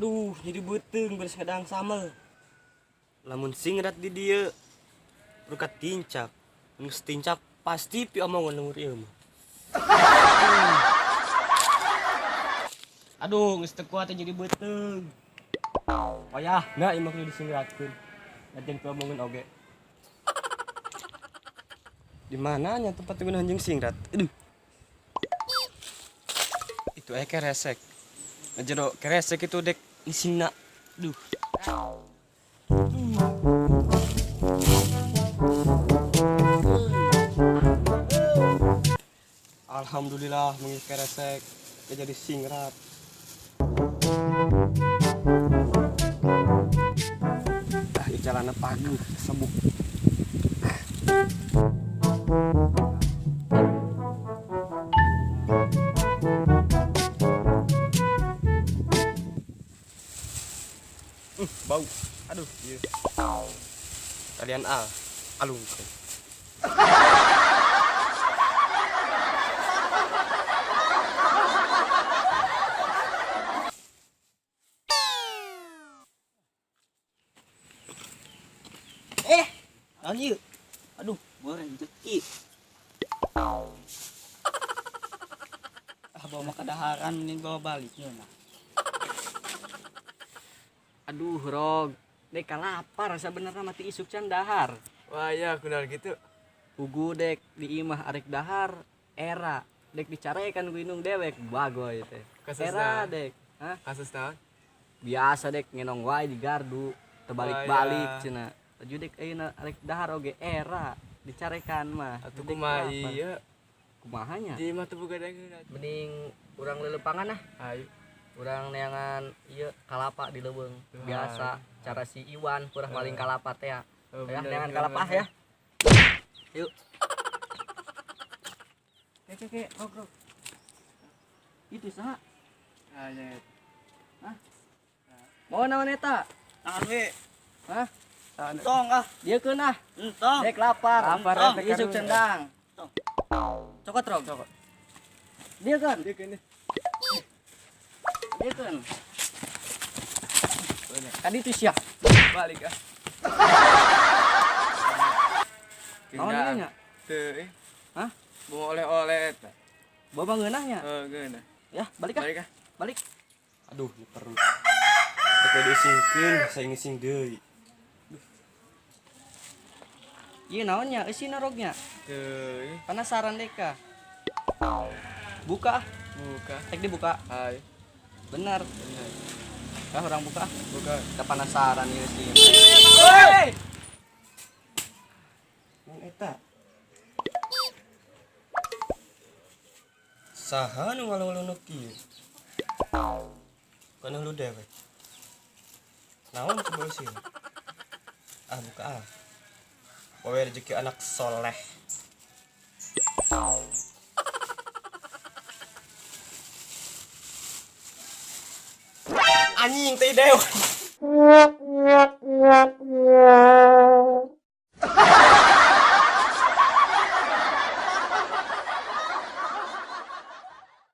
Aduh, jadi beuteung beres ngedang samel. Lamun singrat di dieu rukat tincak. Geus tincak pasti pi omongan lembur ieu mah. Aduh, geus teu kuat jadi beuteung. Wayah, nah ieu mah kudu disingratkeun. Lajeng pi omongan oge. Di mananya tempat tunggu anjing singrat? Aduh. Itu keresek. Ngejero keresek itu dek isina. Duh. Alhamdulillah mengis keresek jadi singrat. Ah, jalanna paguh sebuk. Bau. Aduh, iya. Kalian A, alungkeun. Naon ieu? Aduh, goreng rezeki. Ah, bawa kadaharan mending bawa baliknya nah. Aduh, Rog. Dek kalapar sebenarnya mati isuk can dahar. Wah, iya kunaon gitu. Pugu dek di imah arek dahar era dek dicarekan ku indung dewek bagoy teh. Era dek. Hah? Kasus naon? Biasa dek ngenong wae di gardu, terbalik-balik cenah. Laju dek ayeuna arek dahar oge era dicarekan mah. Atuh kumaha ieu? Kumahanya? Di imah teu boga dageuna. Mending urang leulepangan ah. Hayu. Urang neangan ieu kalapa di leuweung. Biasa cara si Iwan purah maling kalapa teh ya. Oh, Ya, bener, neangan bener, kalapa bener. Ya. Yuk. Ke ke rok rok. Itu saha? Ah, nya. Hah? Mau naon eta? Tangan we. Hah? Entong ah. Dieukeun ah. Entong. Dek lapar. Lapar, Entong. eta Isuk karunya. cendang. Cokot rok. Cokot. Dieukeun. Dieukeun. Dieukeun. Tadi itu sia. Balik ah. Naon ieu nya? Teu. Hah? Bawa oleh-oleh eta. Bawa ngeunah nya? Heeh, ngeunah. Ya, balik ah. Balik ah. Balik. Aduh, ini perut. Rek diisingkeun, saya ngising deui. Ieu naon nya? Eusina rognya. Teu. Penasaran deka. Buka ah. Buka. Rek dibuka. Hai. Benar. Bener. Ah, orang buka ah. Buka. Kita penasaran ieu sih. Woi! Mun eta. Saha nu ngalung-alung nu kieu? Kana lu dewek. Naon coba sih? Ah, buka ah. Bawa rezeki anak soleh. Anjing teh dewa.